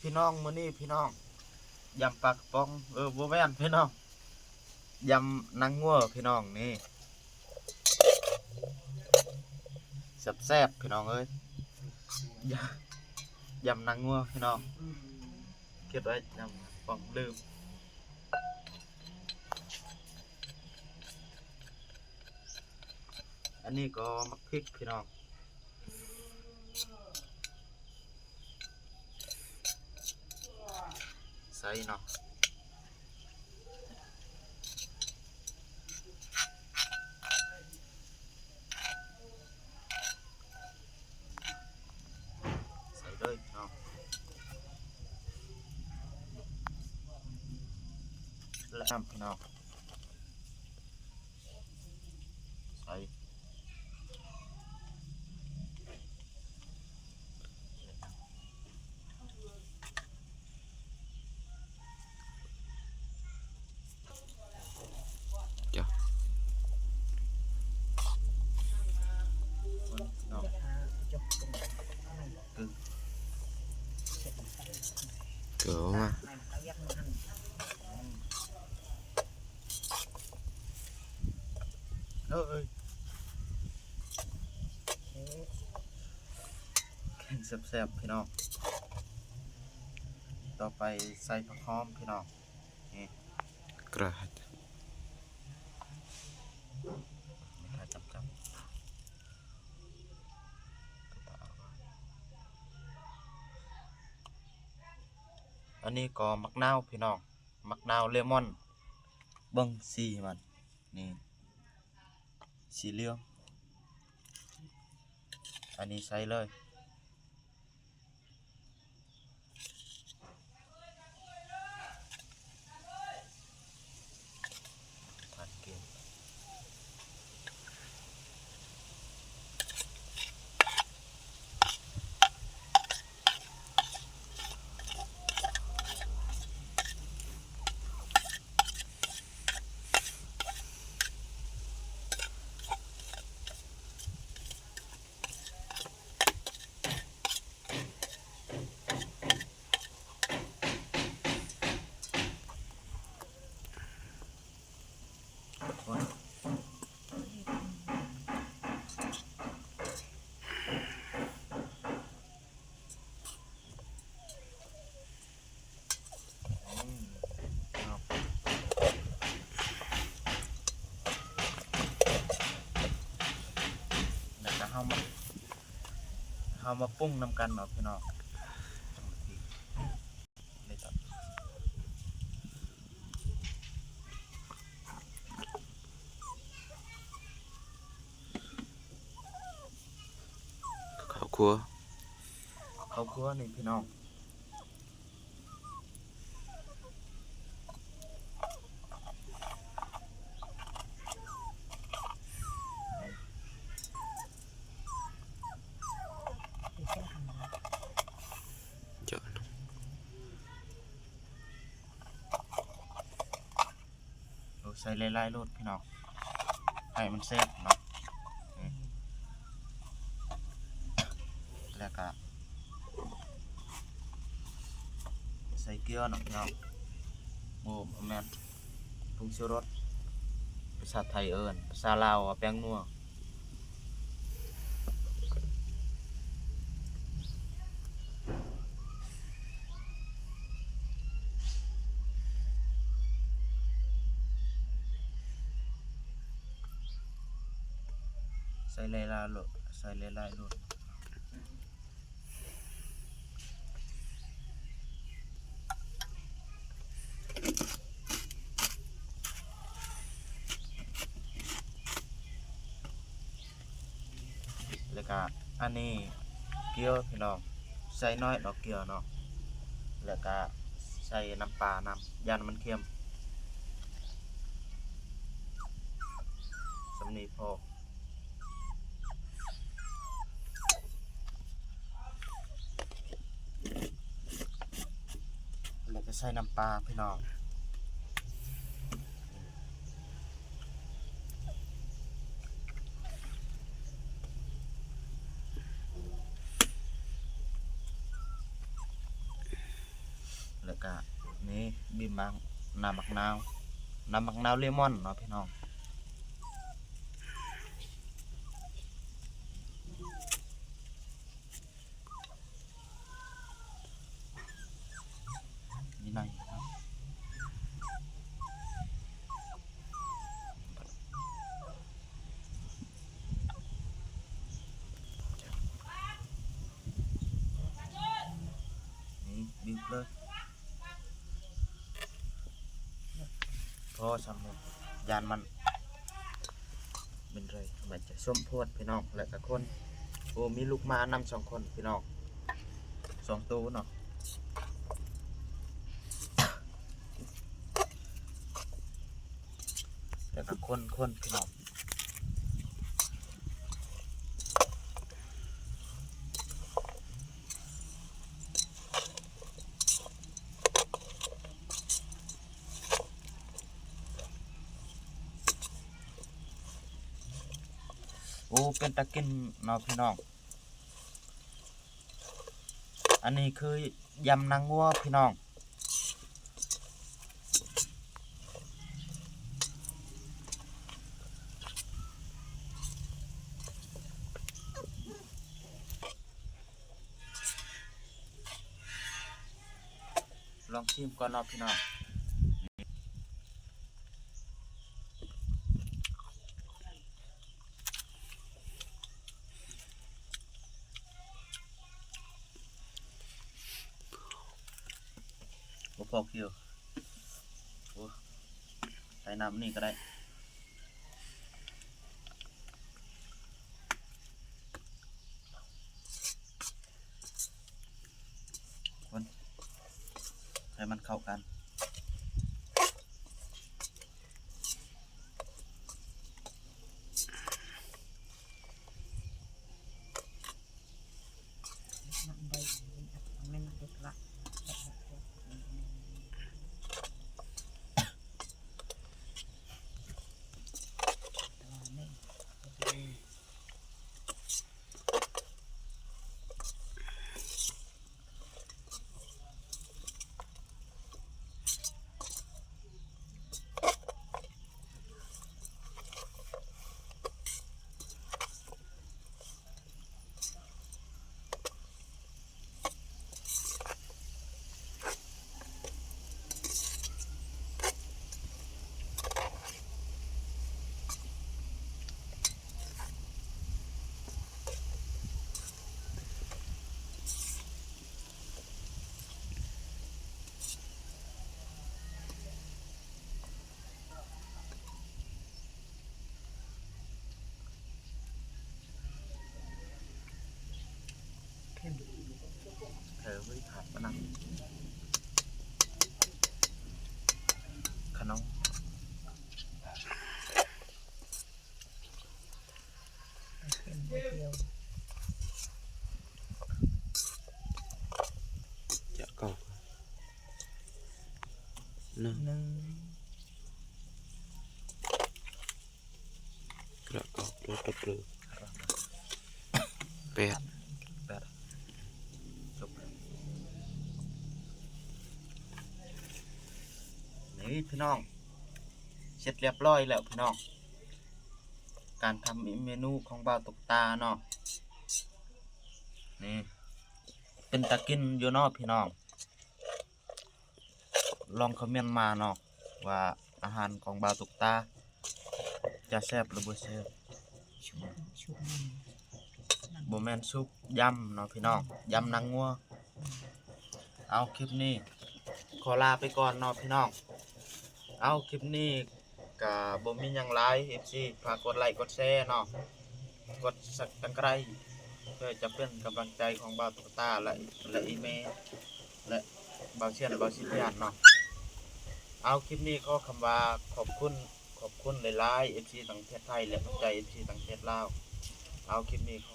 ພີ່ນ້ອງ ມື້ນີ້ພີ່ນ້ອງ ຢຳປາກະປ໋ອງ ເອີ ບໍ່ແມ່ນພີ່ນ້ອງ ຢຳໜັງງົວພີ່ນ້ອງ ນີ້ ແຊບໆ ພີ່ນ້ອງເອີຍ ຢຳ ຢຳໜັງງົວພີ່ນ້ອງ ຄິດວ່າຢຳປ໋ອງ ລືມ. ອັນນີ້ກໍໝາກພິກພີ່ນ້ອງ ໃສ່ເນາະ ໃສ່ເລີຍເນາະ ແລ້ວນ້ຳພີ່ນ້ອງ ໃສ່ ຈ້ະ ເກືອ ເກືອມາ ເອີຍ ແກງແຊບໆ ພີ່ນ້ອງ ຕໍ່ໄປໃສ່ຜັກຫອມພີ່ນ້ອງ ນີ້ ກະ ອັນນີ້ກໍໝາກນາວພີ່ນ້ອງ ໝາກນາວເລມອນ ເບິ່ງສີມັນ ນີ້ ສີເຫຼືອງ ອັນນີ້ໃສ່ເລີຍ ແລ້ວກະເຮົາມາ ເຮົາມາປຸງນຳກັນເນາະພີ່ນ້ອງ ເຂົ້າຄົວ ເຂົ້າຄົວນີ້ພີ່ນ້ອງ ເຈົ້າ ໂອ້ ໃສ່ຫຼາຍໆໂລດພີ່ນ້ອງ ໃຫ້ມັນແຊບເນາະ ແລ້ວກະໃສ່ເກືອເນາະພີ່ນ້ອງ ໂອ້ ບໍ່ແມ່ນ ຜົງຊູລົດ ພາສາໄທເອີ້ນ ພາສາລາວວ່າແປ້ງນົວ. ໃສ່ຫຼາຍໆໂລດ ໃສ່ຫຼາຍໆໂລດ. ແລ້ວກະອັນນີ້ເກືອພີ່ນ້ອງ ໃສ່ໜ້ອຍດອກເກືອເນາະ ແລ້ວກະໃສ່ນ້ຳປານຳ ຢ້ານມັນເຄັມ ສ່ຳນີ້ພໍ. ແລ້ວກະໃສ່ນ້ຳປາພີ່ນ້ອງ ແ ແລ້ວກະນີ້ບີບໝາກ ນ້ຳໝາກນາວ ນ້ຳໝາກນາວເລມອນເນາະພີ່ນ້ອງ. ມີໃນ ນີ້ບີບເລີຍ ພໍສ່ຳນີ້ ຢ້ານມັນ ເປັນໄຣ ມັນຈະສົມໂພດພີ່ນ້ອງ ແລະກະຄົນ ໂອ້ ມີລູກໝານຳສອງຄົນພີ່ນ້ອງ ສອງໂຕເນາະ ແລະກະຄົນໆ ພີ່ນ້ອງ. ໂອ້ ເປັນຕາກິນເນາະພີ່ນ້ອງ. ອັນນີ້ຄືຢຳໜັງງົວພີ່ນ້ອງ. ລອງຊີມກ່ອນເນາະພີ່ນ້ອງ. ບໍ່ພໍເຄີຍ ໂອ້ ໃສ່ນ້ຳນີ້ກໍໄດ້. ຄົນໃຫ້ມັນເຂົ້າກັນ. ເອີ ບໍ່ໄດ້ຂາດປານນັ້ນ ຂະໜົມ. ຈະເຂົ້າໜຶ່ງ ໜຶ່ງ ກະເຂົ້າຕົວຕົບເລີຍ ແປດ ແປດ ຈົບ. ນີ້ພີ່ນ້ອງ ເສັດລຽບຮ້ອຍແລ້ວພີ່ນ້ອງ ການທຳເມນູຂອງບ່າວຕຸກຕາເນາະ. ນີ້ ເປັນຕາກິນຢູ່ເນາະພີ່ນ້ອງ ລອງຄອມເມັນມາເນາະ ວ່າອາຫານຂອງບ່າວຕຸກຕາຈະແຊບຫຼືບໍ່ແຊບ. ຊຸບ ຊຸບມັນ ບໍ່ແມ່ນຊຸບ ຢຳເນາະພີ່ນ້ອງ ຢຳໜັງງົວ. ເອົາ ຄລິບນີ້ຂໍລາໄປກ່ອນເນາະພີ່ນ້ອງ. ເອົາ ຄລິບນີ້ກະບໍ່ມີຫຍັງຫຼາຍ ເອັຟຊີ ຝາກກົດໄລກົດແຊເນາະ ກົດສັບຕະໄຄຣ ເພື່ອຈະເປັນກຳລັງໃຈຂອງບ່າວຕຸກຕາ ແລະ ແລະ ອີ່ແມ່ ແລະ ບ່າວຊຽນ ບ່າວສິບຍານເນາະ. ເອົາ ຄລິບນີ້ຂໍຄຳວ່າຂອບຄຸນ ຂອບຄຸນຫຼາຍໆ ເອັຟຊີ ທັງປະເທດໄທ ແລະ ຂອບໃຈ ເອັຟຊີ ທັງປະເທດລາວ. ເອົາ ຄລິບນີ້ຂໍ